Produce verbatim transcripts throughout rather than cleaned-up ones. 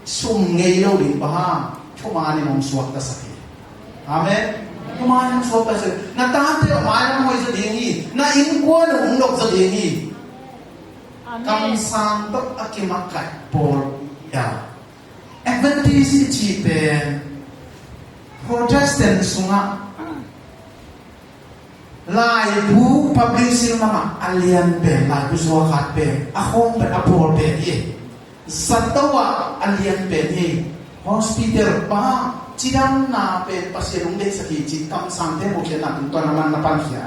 Sum ngei lo ding pa ha, thuman in hong suaktasak hi. Amen. Thuman in hong suaktasak hi. Na tate a mai lam hoih zaw ding hi. Na innkuan a hong lok zaw ding hi. Amen. Kamsang tawh a kimakaih pawl, ya. Adventist i cih pen Protestant sungah laibu publishing lamah a lian pen, laibu zuak khat pen, a khawng pen, a pawl pen hi. Zato ah a lian pen hi. Hospital pa, cidamna pen Pasian hong deihsak hi cih kamsangte muhkhiatna tungtawn a man na pankhia.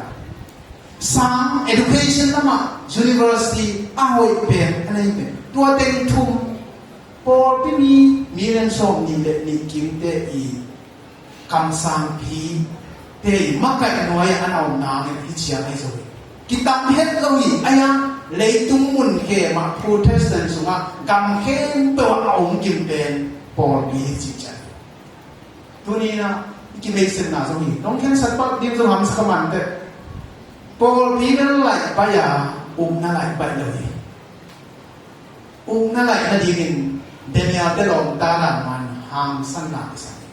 Sang education lamah university a hoih pen a nei pen. Tua teng thum, pawlpi mi million sawm nih le nih kimte i kamsangpi te i makaih nuai-ah a na om nangin hi ciang ahi zo hi. Kitam het lo hi, ahi a, leitung mun khempeuh ah Protestant sungah gam khempeuh ah a om kim pen pawlpi hi cih ciang. Tuni-in ah i kibeisakna zong hi. Nong khensat pah ding zong hamsa ka man teh. Pawlpi bel laih baih a, upna laih baih lo hi. Ukna laih nadingin Daniel te lawmta dan man hangsanna kisa hi.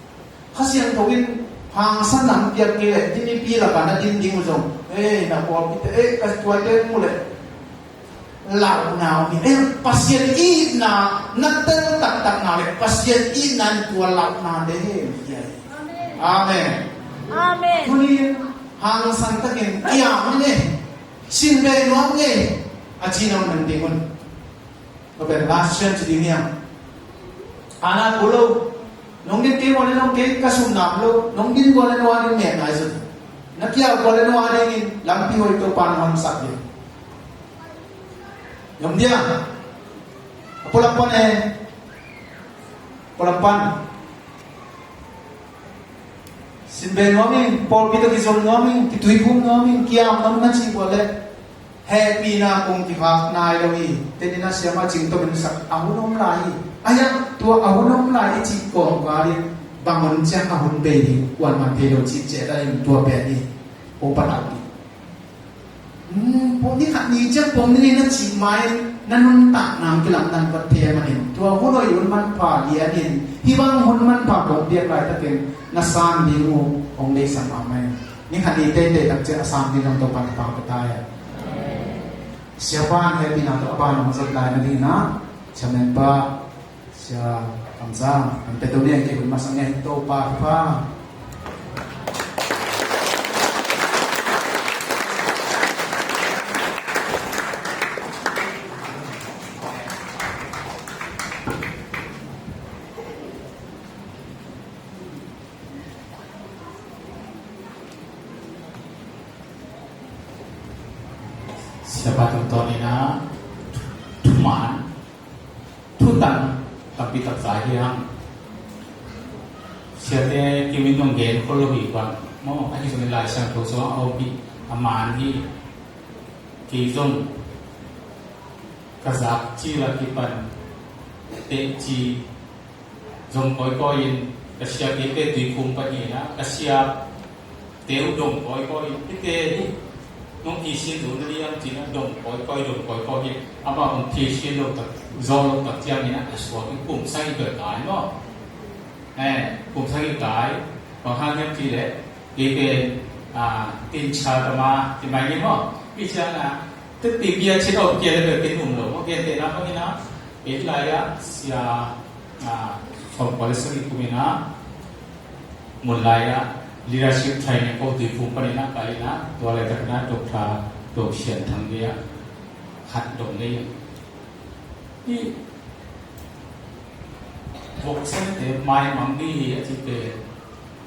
Kha Siangtho in hangsanna hong piak kei leh, hih mipi lakah na din ding uh zong, ei, na pawlpite, ei, ka tuate mu leh lauhna om hi. Ei, Pasian itna na tel taktakna leh Pasian itna in tua lauhna de he hi. Amen. Amen. Tuni hangsan takin kiam in e, sin bei nuam in e, a ci nuam nang ding un. Ka pen last chance ding hiam? Ana ku lo. Nong din kei mawh le nong kei ka sum nam lo. Nong din kua le nua ding nek nai zut. Na kiau kua le nua ding in lampi hoi Topa na hon sak ding. Yom dia. A pulang pan e. Pulang pan. Sin bei nuam in, pawlpi tawh kizom nuam in, kituiphum nuam in, kiam nuam in na cih kua leh hehpihna kong kikhak nai lo hi. Tenin a siama Cing Tom in sak a hun om lai hi. A hiang tua a hun om lai i cih kawmkal in bang hun ciang a hun bei ding kuaman thei lo cih ciah ta in tua pen hi. Kong patau ding. Hmm, pawh ni khat ni ciang pawh ni na cih mai na nuntakna hong kilamdan vat thei a manin tua hun hoih hun manpha lianin hih bang hun manpha kong piak laitakin na sang ding uh hong deihsak mahmah in. Ni khat ni teitei tak ciang a sang ding zong Topa'n thupha hong pia ta hen. Siapa in hehpihna tawh a ban hong zat lai nadingin ah Chairman pa Sia Kam Za, an pia to ni, a kei hun masa ngen Topa thupha. Siapa tungtawn in ah thuman, thutan tampi tak za hi hang. Siate kimin nong gen khol lo hi bang maw, ahi zongin Lai Siangtho sungah a om hi, a man hi. Kei zong ka zak cil a kipan teci zong kawikawi in ka siate tuiphum pahnih in ah ka sia teu dong kawikawi in, hihte hi nong kisin zo na liang cin a dong kawikawi, dong kawikawi hi. Amah hong kisin lo tak, zo lo tak ciangin a suak in kum sagih kai maw? Eh, kum sagih kai. Bang hang hiam cih leh kei pen, ah, tin cha tama ti mai ni maw? Pi ciang a, tu ti bia cin om kia le pen um lo maw? Gentehna bangin a, kei lai a sia a, sawmkua le sagih kum in a, mun lai a leadership training ko tuiphum panin a ka in a, tua laitak in a Doctor Dong Sian Thang bia khat dong nei. Hih voksante maimang ding hi a cih pen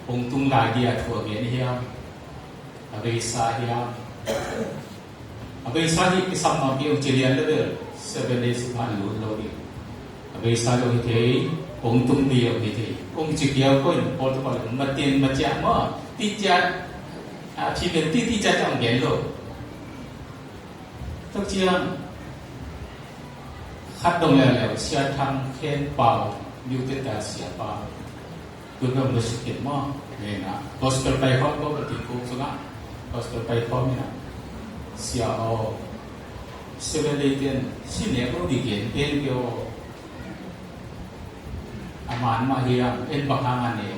hong tung lai ding a thu a gen hiam? A beisa hiam? A beisa hi kisam nuam hi, hong ci lian le bel Seven Days in a lut lo ding. A beisa lo hi thei, hong tung ding hong hi thei. Hong ci kiau ko in pawl tawh pawl matin maciah maw? Ti ciah, a, ci pen ti ti ciah ciah hong gen lo. Tua ciang khat dong leuleu, Sia Thang Khen Pau, New Testament siapa. Tua pen hong na suk khin maw? Gospel paikhawm ko ka ti kuk sungah. Gospel paikhawm in a, sia aw, Seven Day ten si nek lo ding gen gen kei aw. A man mah hiam, en bang hang a ne?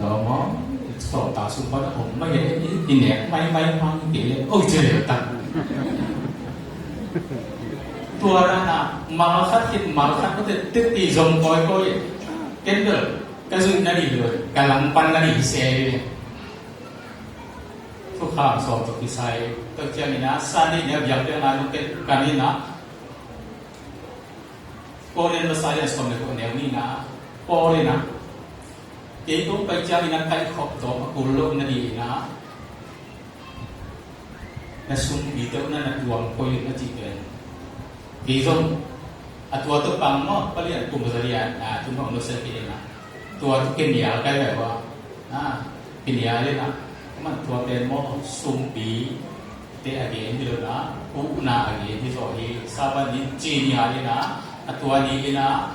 Lo maw, sawmta sung pan a om mah hiam, i nek maimai hang kei le, oi, ci lel tak. Tua dan a mal khat khit mal khat, mate, teti zong kawikawi. Ken bel ka zuih nading lo, ka langpan nading se. Thukham sawm tawh kisai, tua ciangin a, Sunday ni a biakpiakna nung ken ka ni na, Korin Messiah sawm le kua neu ni na, Paul in a, kei kong pai ciangin a kaikhop tawm a kul lo nading in a, na sumpi teuh na na tuam koi na cih pen. Kei zong a tua tawh pang maw, palian kum zalian, a, tum hong lo se kei in a. Tua tawh kinial kai lai hua. A, kinial in a. Aman tua pen maw, sumpi te a gen hi lo na, ukna a gen hi zaw hi, Sabbath ni ci nial in a, a tua ni in a,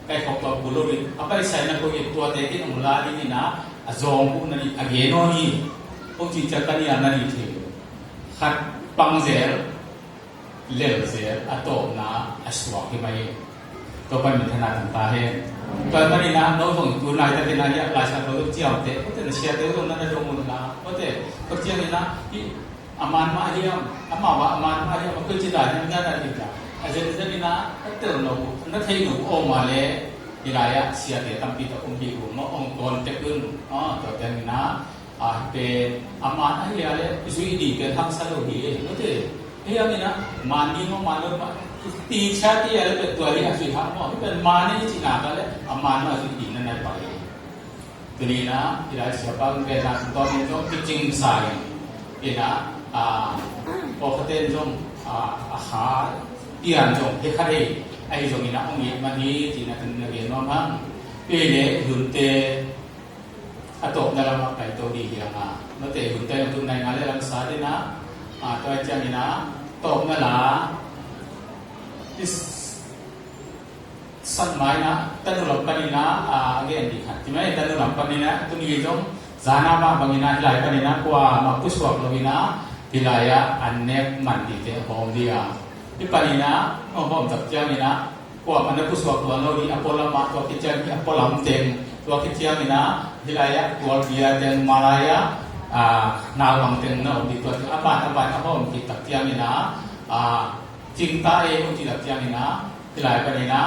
kaikhop tawh kul lo in, a paisai na ko in tua te in ong la ding in a, a zawng ukna ni a gen aw hi. Kong ci ciang ka nial na ni thei. Khat pang zel, lel zel, a tawpna a suak hi mai. Topa minthanna tang ta hen. Tua manin a, no zong tu nai takin a, hiah Lai Siangtho zong ciamteh, kote na siate zong na na dong un la, kote, ko ciangin a, hi, a man mah hiam, amau a man mah hiam, a koi ci dan hiam na na ding ta. A zenzen in a, a tel no, na thei no, aw mah le, hi lai ah, siate tampi tak um hi uh, ma ong tuan tek un, a, tua ciangin a, a, pen, a man ahi a le, zui ding pen haksa lo hi, eh, mate. Hei, a min a, man ni maw, man lo maw, ti chia ti a le, pen tua hi a zui hak maw, hei pen man ni ci nak a le, a man maw a zui ding na nai pai. Tuni na, i lai siapa pen na, tua min zong kicing sa in, ina, a, pawlkhat in zong, a, a kha, pian zong, hei khat hei, ahi zong ina, ong it man hi, ci na tun na gen nuam hang. Pi le, hunte, a tawpna lamah kaito ding hi hang a. Note hunte na tun nai nga le lam sa ding a, a, tua ciangin a, tawpna la, i s-, san mai na, tanu lam panin a, a, a gen ding khat. Ti mai tanu lam panin a, tuni zong, zana mah bangin a, hi lai panin a, kua mah pusuak lo in a, hi lai a, an nek man ding te hawm ding a. Hi panin a, hawm tak ciangin a, kuamah na pusuak tuan lo ding, a pualam ah tua kiciang ding, a pualam teng, tua kiciangin a, hi lai ah, tualbia teng, malai ah, a, naubang teng na om ding tua, a ban, a ban, a hawm kik tak ciangin a, a, cingta e, hong ci tak ciangin a, hi lai panin a,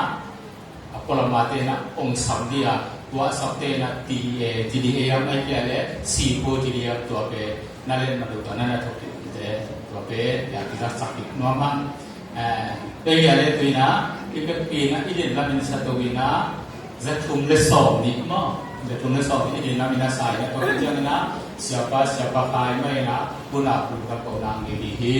a pualam ah te na, ong sam ding a, tua a sam te na, ti e, ti di e, am ai kia le, si po, ti di a, tua pe, na len ma do ta na na thok kik te, tua pe, ya, ti na sak kik nuam hang. Eh, tua hi a le tu ina, i pek pi na, i din lamin sa to ina, za thum le sawm ni, maw? Za thum le sawm ni, i din lamin a sa ina, tua ciang ina, siapa, siapa khai ma ina, puna, puna, puna, ngi hi hi.